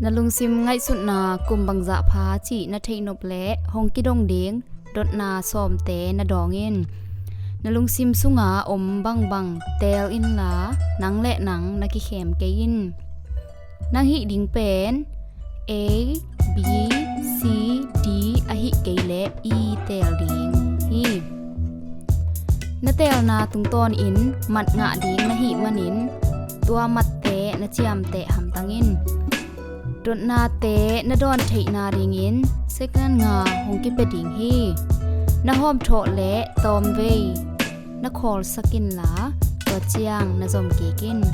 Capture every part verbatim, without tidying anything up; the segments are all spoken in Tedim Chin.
Na lungsim ngaihsutna kum bangzah pha cih na theih nop leh hong kidong ding dotna sawmte na dawng in. Na lungsim sunga om bangbang teel inla, nang le nang na kikhem kei in. Nang hih ding pen A, B, C, D ahih kei leh E teel ding hi. Na teelna tungtawnin mat ngah ding na hih manin tua matte na ciamteh hamtang in. Dotnate na dawn theihna dingin second nga hong kipia ding hi. Na hawmthawh leh tawmvei na khawlsak inla, tua ciang na zom kik in.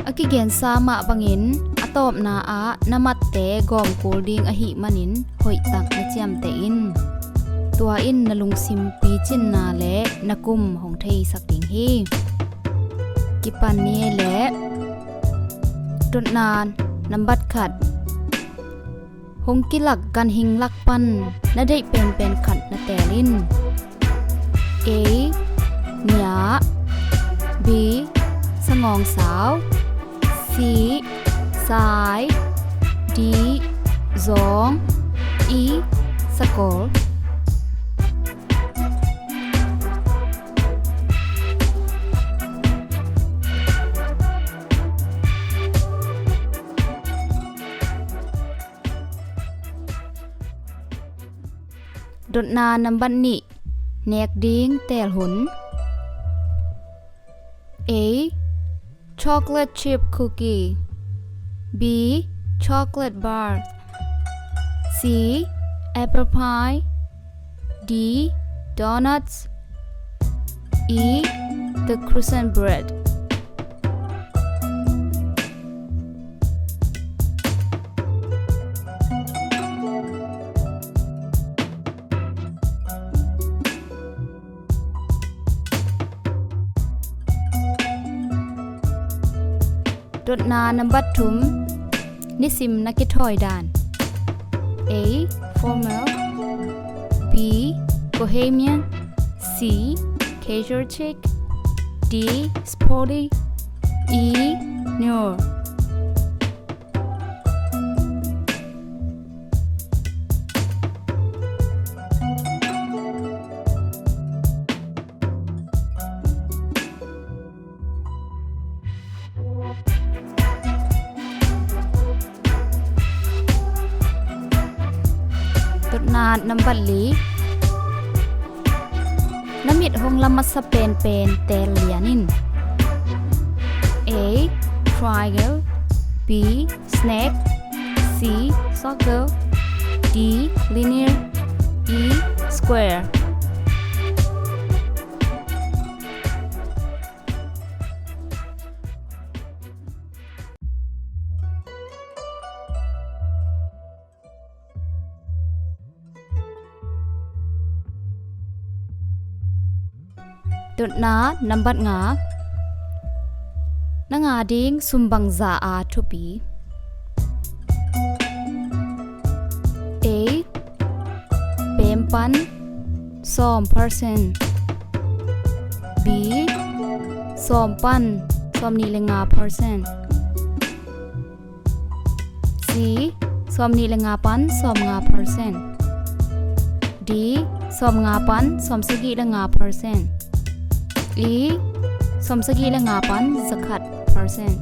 A kigensa mah bangin a tawpna ah na matte gawm kul ding ahih manin hoihtak na ciamteh in. Tua in na lungsim picinna le na kum hong theisak ding hi. Kipan ni leh dotna nambat khat. Hong kilak ganhing lak pan na deih penpen khat na teel in. A, niah. B, sangawngsau. C, sai. D, zawng. E, sakol. Dotna nambat nih, nek ding teel hun. A, chocolate chip cookie. B, chocolate bar. C, apple pie. D, donuts. E, the croissant bread. Dotna nambat thum, nisim na kithawi dan. A, formal. B, bohemian. C, casual chic. D, sporty. E, newer. Dotna nambat li. Na mit hong lam masa penpen teel lian in. A, triangle. B, snake. C, circle. D, linear. E, square. Dotna nambat nga. Na nga ding sum bangzah a thupi? A, pem pan sawm percent. B, sawm pan sawm nih le nga percent. C, sawm nih le nga pan sawm nga percent. D, sawm nga pan sawm sagih le nga percent. E, sawm sagih le nga pan zakhat percent.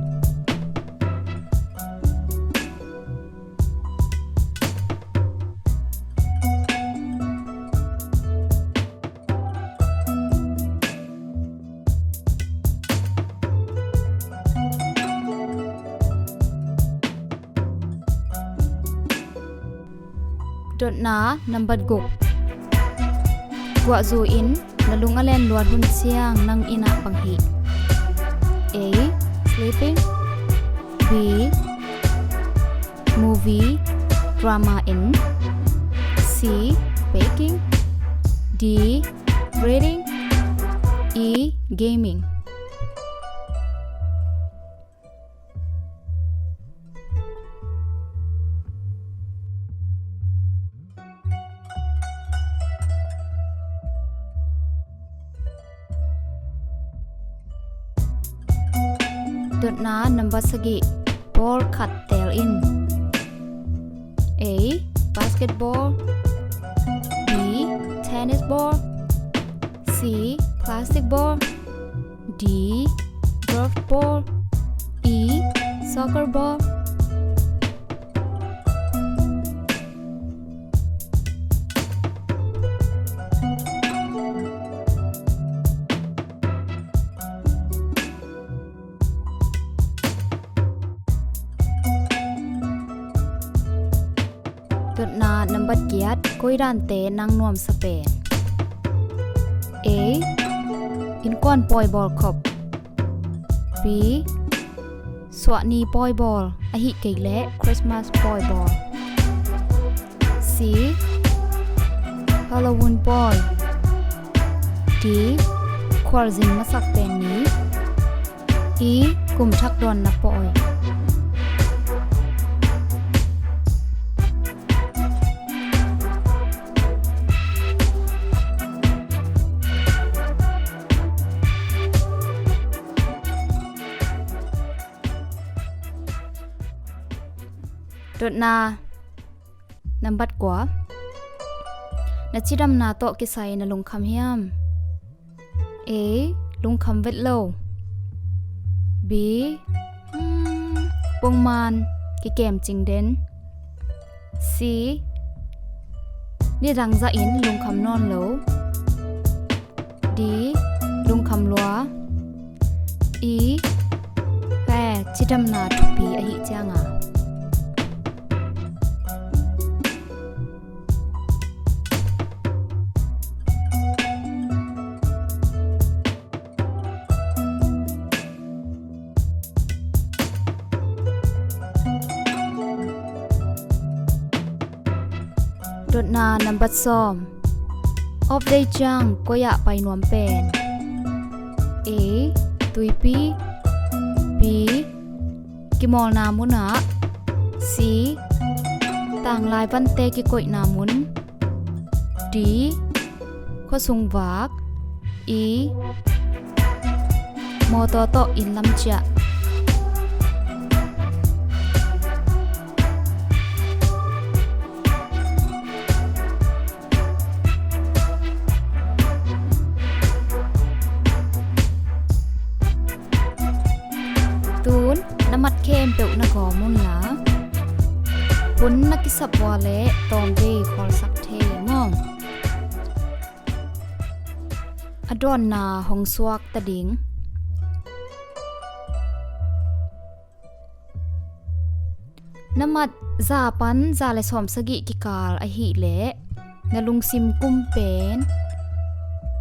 Dotna nambat guk. Guah zu in na lung a len luat hun ciang nang in ah bang hi? A, sleeping. B, movie, drama in. C, baking. D, reading. E, gaming. Dotna nambat sagih. ball khat teel in. A, basketball. B, tennis ball. C, plastic ball. D, golf ball. E, soccer ball. Dotna nambat giat, koi dante nang nuamsa pen? A, innkuan pawi bawlkhop. B, suahni pawi bawl, ahih kei leh Christmas pawi bawl. C, Halloween pawi. D, khualzin masak pen ni. E, kum thak dawnna pawi. Dotna nambat kua, na cidamna tawh kisai na lungkham hiam? A, lungkham vet lo. B, hmm, pongman kikem cing den. C, nidang zahin lungkham nawn lo. D, lungkham lua. E, he, cidamna thupi ahih cianga. Dotna nambat sawm. Off day ciang koi ah pai nuam pen? A, tuipi. B, kimawlna munah. C, tanglai vante kikoihna mun. D, khuasung vak. E, mawtaw tawh inn lam ciah. Tun na mat khempeuh na gawm unla, hun na kisap ua leh tawmvei khawlsak thei maw? A dawnna hong suak ta ding. Na mat za pan za le sawm sagih kikal ahih leh na lungsim kum pen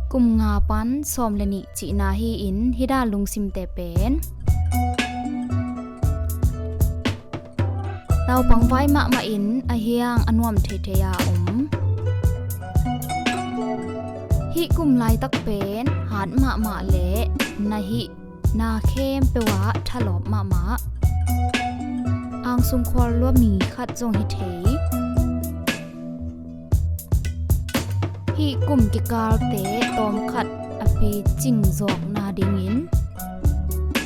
kum nga pan sawm le nih cihna hi-in, hih dan lungsimte pen naupang vai mahmah in a hiang a nuam theithei a om. Hih kum laitak pen hat mahmah le na hih na khempeuh ah thalawp mahmah. Angsung khual lua mi khat zong hi thei. Hih kum kikalte tawmkhat a picing zawkna dingin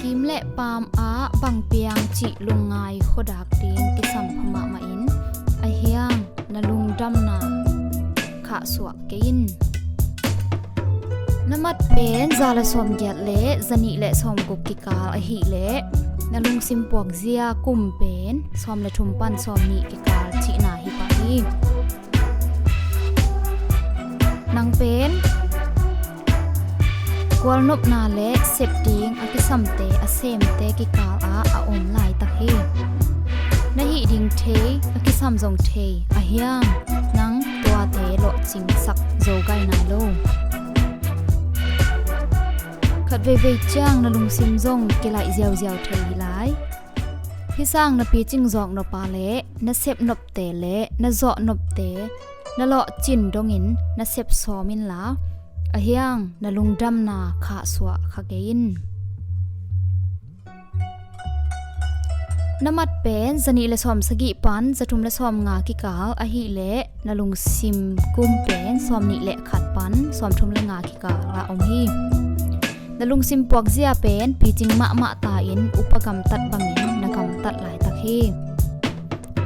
kim le paam ah bang piang cih lungngai khuadak ding kisam pha mahmah in, a hiang na lungdamna khahsuah kei in. Na mat pen za le sawm giat le za nih le sawm guk kikal ahih leh na lungsim puakzia kum pen sawm le thum pan sawm nih kikal cihna hi pah hi. Nang pen gualnopna le sep ding a kisamte a semte kikal ah a om laitak hi. Na hih ding thei, a kisam zong thei, a hiang nang tuate lawhcingsak zo gai nai lo. Khat veivei ciang na lungsim zong kilaih ziauziau thei hi lai. Hih sang na picing zawk nop a le na sep nopte le na zawh nopte na lawhcin dongin na sep sawm inla, a hiang na lungdamna khahsuah kha kei in. Na mat pen za nih le sawm sagih pan za thum le sawm nga kikal ahih leh na lungsim kum pen sawm nih le khat pan sawm thum le nga kikal ah om hi. Na lungsim puakzia pen picing mahmah ta in upa gamtat bangin na gamta taktak laitak hi.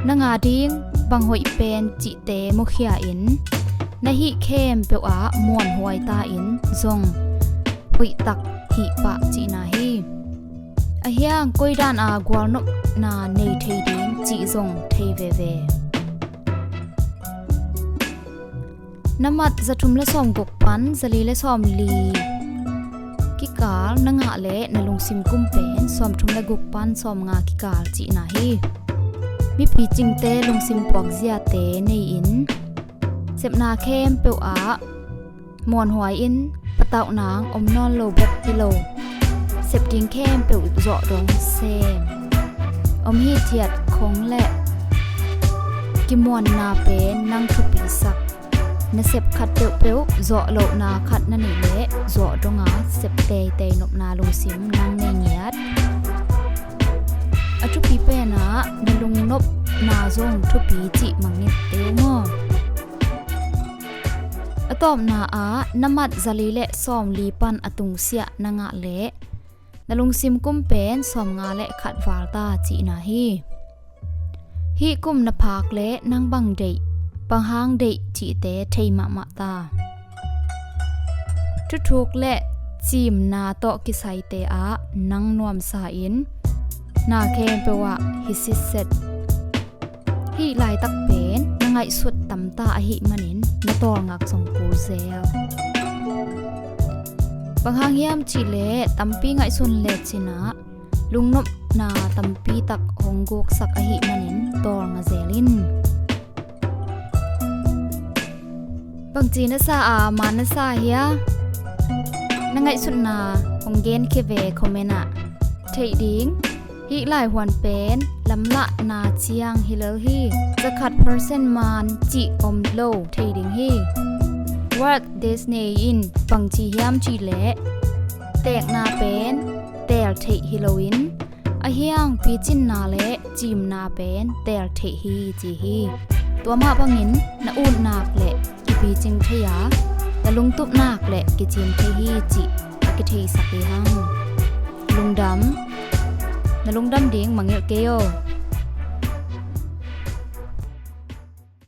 Nang a ding bang hoih pen cihte mukhia in na hih khempeuh ah muanhuai ta in zong hoihtak hih pah cihna hi. Ahiang koidan a gualnopna nei thei ding cih zong thei veve. Na mat za thum le sawm guk pan za li le sawm li kikal na ngah le na lungsim kum pen sawm thum le guk pan sawm nga kikal cihna hi. Mipi cingte lungsim puak ziate nei in sepna khempeuh ah muanhuai in patauh nang om nawn lo bek hi lo. Sep ding khempeuh zawh dong sem om hithiat khong le kimuanna pen nang thupi sak. Na sep khat peuhpeuh zawh lohna khat na neih leh zawh donga sep teitei nopna lungsim nang nei ngiat. A thupi penah na lungnopna zong thupi cih mangngilh teu maw? A tawpna ah na mat za li le sawm li pan a tungsiah na ngah leh na lungsim kum pen sawm nga le khat val ta cihna hi. Hih kum na phak le nang bang deih, bang hang deih cihte thei mahmah ta. Thuthuk le cimna tawh kisaite ah nang nuamsa in na khempeuh ah hi sitset. Hih laitak pen na ngaihsut tamta ahih manin na tawlngak zong kul zel. Bang hang hiam cihleh tampi ngaihsun le cinah lungnopna tampi tak hong guksak ahih manin tawlnga zel in. Bangci na sa a man na sa hia? Na ngaihsutna hong genkhia ve comment ah. Theih ding, hih laihuan pen lamlahna ciang hi lel hi. Zakhat percent man cih om lo thei ding hi. Walt Disney in bangci hiam cihleh tekna pen teel theih hi loin ahiang picinna le cimna pen teel theih hi ci hi. Tua mah bangin na utnak le kipicing thei a na lungtupnak le kicim thei hi cih a kitheisak hi hang. Lungdam. Na lungdam ding mangngilh kei aw.